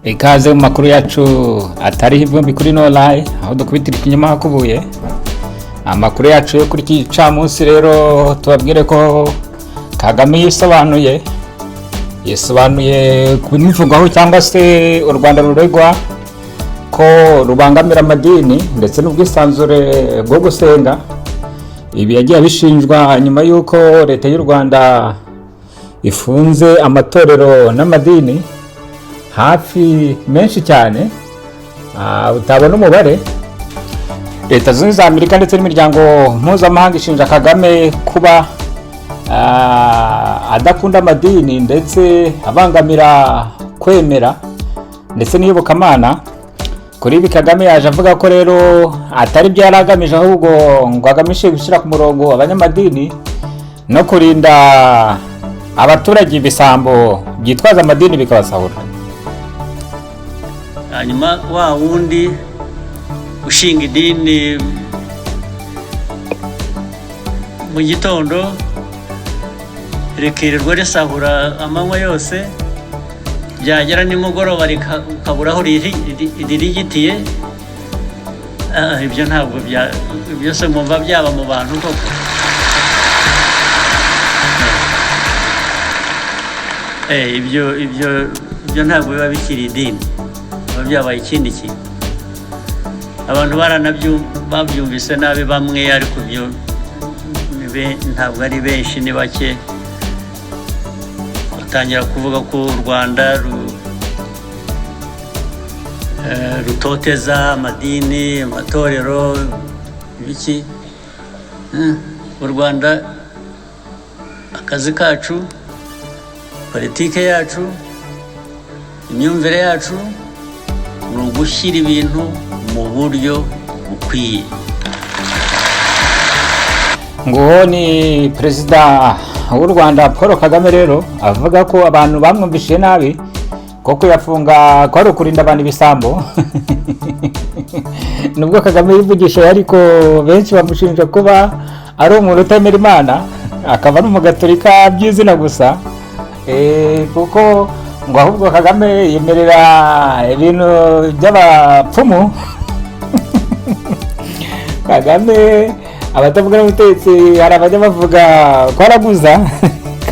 Ikaze mu makuru yacu atariho ivumbi kuri No Lie, aho dukubitira ikinyoma hakubuye. Amakuru yacu yo kuri iki gicamunsi rero, tubabwire ko Kagame yisobanuye ku bimuvugwaho, cyangwa se u Rwanda ruregwa ko rubangamira amadini ndetse n'ubwisanzure bwo gusenga. Ibi yagiye abishinjwa nyuma y'uko Leta y'u Rwanda ifunze amatorero n'amadini hafi menshi cyane, utabona umubare. Leta Zunze Ubumwe za Amerika ndetse n'imiryango mpuzamahanga ishinja Kagame kuba adakunda amadini ndetse abangamira kwemera ndetse n'iyobokamana. Kuri ibi, Kagame yaje avuga ko rero atari byo yari agamije, ahubwo ngo agamije gushyira ku murongo abanyamadini no kurinda abaturage ibisambo byitwaza amadini bikabasahura. Hanyuma wa wundi ushinga idini mu gitondo, rikirirwa risahura amanywa yose, byagera nimugoroba ukabura aho ririgitiye. Ibyo ntabwo bya ibyo se mwumva byaba mu bantu koko? Ibyo ntabwo biba bikiri idini, biba byabaye ikindi kintu. Abantu babyumvise nabi bamwe, ariko ibyo ntabwo ari benshi, ni bake. Batangira kuvuga ko u Rwanda rutoteza amadini, amatorero, ibiki. U Rwanda, akazi kacu, politike yacu, imyumvire yacu ni ugushyira ibintu mu buryo bukwiye. Nguwo ni Perezida w'u Rwanda Paul Kagame rero, avuga ko abantu bamwumvishije nabi, ko kuyafunga ko ari ukurinda abantu ibisambo. Nubwo Kagame yivugisha, ariko benshi bamushinja kuba ari umuntu utemera Imana, akaba ari umugatolika by'izina gusa, kuko ngo ahubwo Kagame yemerera ibintu by'abapfumu. Kagame, abatavuga n'ubutegetsi, hari abajya bavuga ko araguza,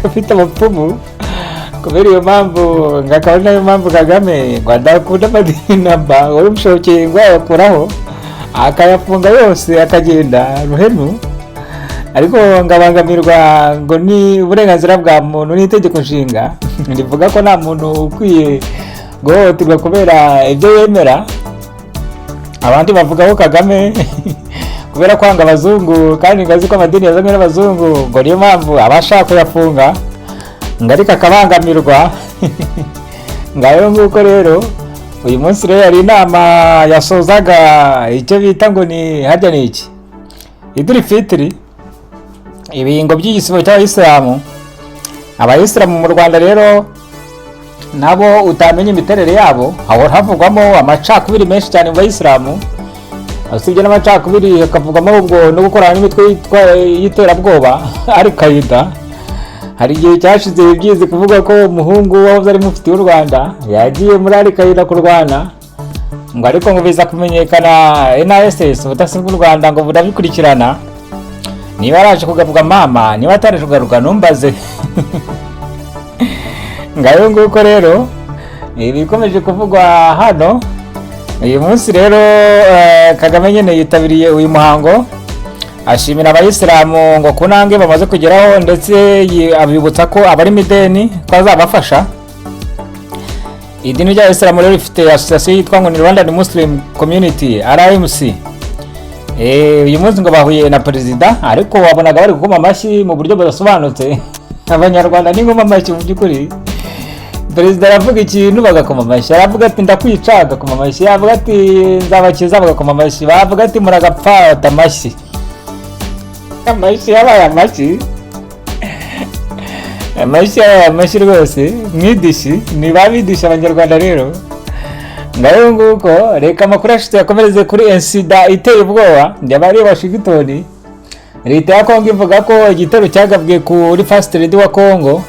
ko afite abapfumu. Kubera iyo mpamvu, ngo akaba ari nayo mpamvu Kagame ngo adakunda amadini namba, ngo bimushobokeye ngo yayakuraho, akayafunga yose, akagenda ruhenu. Ariko ngo abangamirwa ngo ni uburenganzira bwa muntu n'itegeko nshinga rivuga ko nta muntu ukwiye guhohoterwa kubera ibyo yemera. Abandi bavuga ko Kagame, kubera kwanga abazungu kandi ngo azi ko amadini yazanywe n'abazungu, ngo niyo mpamvu aba ashaka kuyafunga, ngo ariko akabangamirwa. Ngayo nguko rero. Uyu munsi rero hari inama yasozaga icyo bita ngo ni harya ni iki, Idiri Fitiri, ibingo by'igisibo cy'abayisilamu. Abayisilamu mu Rwanda rero nabo utamenya imiterere yabo, hahora havugwamo amacakubiri menshi cyane mu bayisilamu. Usibye n'amacakubiri, hakavugwamo ubwo no gukorana n'imitwe y'iterabwoba Al Qaida. Hari igihe cyashize byizi kuvuga ko umuhungu wahoze ari mufti w'u Rwanda yagiye muri Al Qaida kurwana, ngo ariko ngo biza kumenyekana, NISS, ubutasi bw'u Rwanda, ngo burabikurikirana. Niba yaraje kugaruka mama, niba ataraje kugaruka ntumbaze. Ngayo nguko rero ibikomeje kuvugwa hano. Uyu munsi rero Kagame nyine yitabiriye uyu muhango, ashimira abayisilamu ngo ku ntambwe bamaze kugeraho, ndetse abibutsa ko abarimo ideni ko azabafasha. Idini ry'abayisilamu rero rifite association yitwa ngo ni Rwandan Muslim Community, RMC. Uyu munsi ngo bahuye na perezida, ariko wabonaga bari gukoma amashyi mu buryo budasobanutse. Abanyarwanda ni ngoma amashyi mu by'ukuri. Perezida aravuga ikintu, bagakoma amashyi. Aravuga ati "Ndakwica", bagakoma amashyi. Avuga ati "Nzabakiza", bagakoma amashyi. Bavuga ati "Muragapfa", bata amashyi. Amashyi yabaye amashyi, amashyi yabaye amashyi rwose. Mwidishi ni ba bidisha abanyarwanda rero. Ngayo nguko. Reka amakuru yashize yakomereze kuri incident iteye ubwoba yabaye i Washington. Leta ya Kongo ivuga ko igitero cyagabwe kuri First Lady wa Kongo,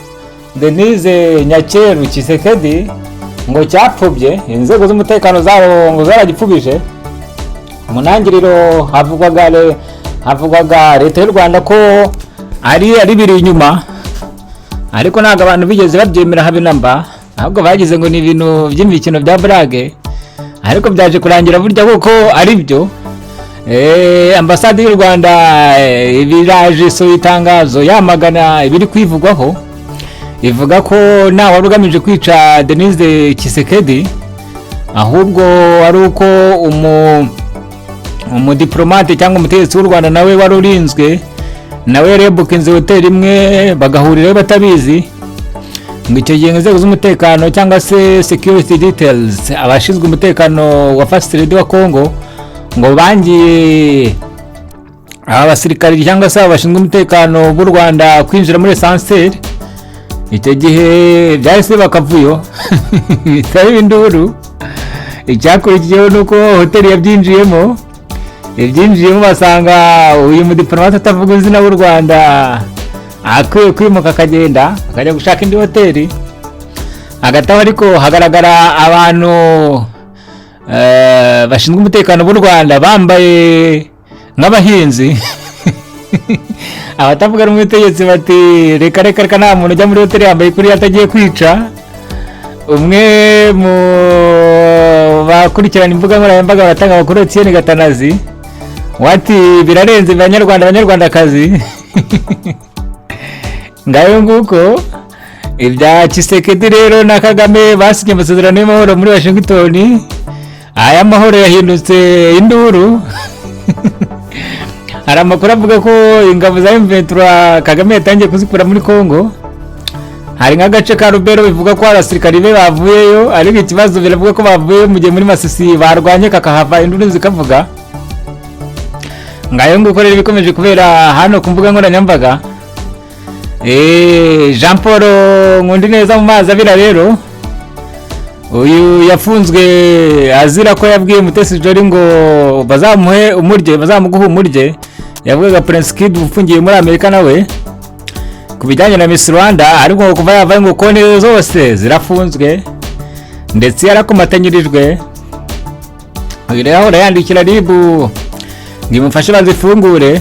Denise Nyakeru Tshisekedi. Ngo cyapfubye, inzego z'umutekano zabo ngo zaragipfubije. Mu ntangiriro havugwaga leta y'u Rwanda ko ari biri inyuma, ariko ntabwo abantu bigeze babyemera habe na mba, ahubwo bagize ngo ni ibintu by'imikino bya blague, ariko byaje kurangira burya kuko ari byo. Ambasade y'u Rwanda ibiraje isohoye itangazo yamagana ibiri kwivugwaho, ivuga ko nta wari ugamije kwica Denise Tshisekedi, ahubwo ari uko umudiplomate cyangwa umutegetsi w'u Rwanda nawe wari urinzwe, nawe yari yabukinze hoteli imwe bagahurirayo batabizi. Ngo icyo gihe inzego z'umutekano cyangwa se security details, abashinzwe umutekano wa First Lady wa Congo, ngo bangiye aba basirikari cyangwa se aba bashinzwe umutekano b'u Rwanda kwinjira muri ascenseur. Icyo gihe byahise bakavuyo bitari induru. Icyakurikiyeho ni uko hoteli yabyinjiyemo, ibyinjiyemo basanga uyu mudiplomate atavuga izina w'u Rwanda akwiye kwimuka akagenda akajya gushaka indi hoteli. Hagati aho ariko hagaragara abantu bashinzwe umutekano b'u Rwanda bambaye nk'abahinzi. Abatavuga rumwe n'ubutegetsi bati: "Reka reka reka, nta muntu ujya muri hoteli yambaye kuriya atagiye kwica." Umwe mu bakurikirana imbuga nkoranyambaga baratanga amakuru, Etienne Gatanazi, wati: "Birarenze banyarwanda, banyarwandakazi." Ngayo nguko ibya Tshisekedi rero na Kagame basinye amasezerano y'amahoro muri Washington. Aya mahoro yahindutse induru. Hari amakuru avuga ko ingabo za M23 Kagame yatangiye kuzikura muri Congo. Hari nk'agace ka Rubero bivuga ko abasirikari be bavuyeyo, ariko ikibazo biravuga ko bavuyeyo mu gihe muri Masisi barwanye kakahava, induru zikavuga. Ngayo nguko rero bikomeje kubera hano ku mbuga nkoranyambaga. Jean Paul Nkundineza mu mazi abira rero, uyu yafunzwe azira ko yabwiye Mutesi Jolly ngo bazamuhe umurye, bazamuguha umurye. Yavugaga Prince Kid ufungiye muri Amerika nawe ku bijyanye na Miss Rwanda, ariko ngo kuva yavayo ngo konti zose zirafunzwe ndetse yarakomatanyirijwe. Uyu rero ahora yandikira RIB ngo imufashe bazifungure,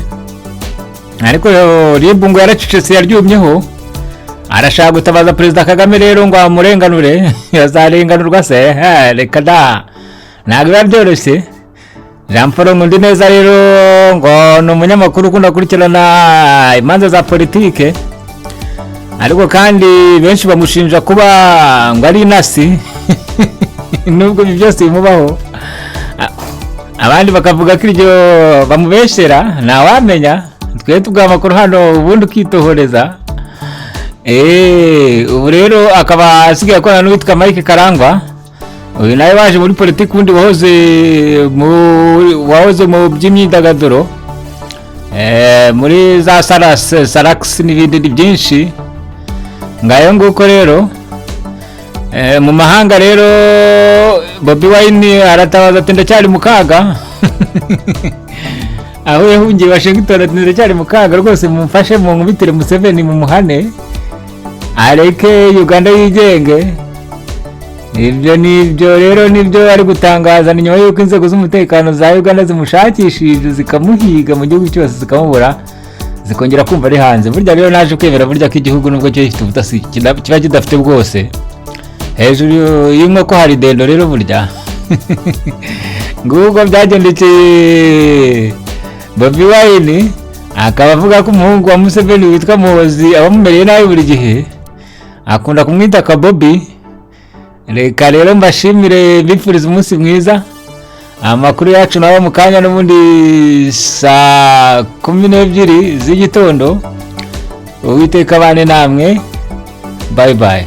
ariko RIB ngo yaracecetse, yaryumyeho. Arashaka gutabaza Perezida Kagame rero ngo amurenganure. Yazarenganurwa se? Reka da, ntabwo biba byoroshye. Jean Paul Nkundineza rero ngo ni umunyamakuru ukunda gukurikirana imanza za politike, ariko kandi benshi bamushinja kuba ngo ari intasi nubwo ibi byose bimubaho. Abandi bakavuga ko iryo bamubeshyera. Ntawamenya, twe tuguha amakuru hano ubundi ukitohoreza. Ubu rero akaba asigaye akorana n'uwitwa Mike Karangwa, uyu nawe waje muri politiki, ubundi wahoze mu by'imyidagaduro, muri za Salax n'ibindi byinshi. Ngayo nguko rero. Mu mahanga rero Bobi Wine aratabaza ati: "Ndacyari mu kaga." Aho yahungiye Washington ati: "Ndacyari mu kaga rwose, mumfashe munkubitire Museveni mumuhane areke Uganda yigenge." Ibyo nibyo rero nibyo ari gutangaza, ni nyuma y'uko inzego z'umutekano za Uganda zimushakishije zikamuhiga mu gihugu cyose zikamubura, zikongera kumva ari hanze. Burya rero naje kwemera burya ko igihugu nubwo kiba gifite ubutasi kiba kidafite bwose. Hejuru y'inkoko hari dendo. Rero burya ngubwo byagendekeye Bobi Wine, akaba avuga ko umuhungu wa Museveni witwa Muhozi abamumereye nabi, buri gihe akunda kumwita Kabobi. Reka rero mbashimire, mbifuriza umunsi mwiza. Amakuru yacu nawe mu kanya n'ubundi saa 12 z'igitondo. Uwiteka abane namwe. Bye bye.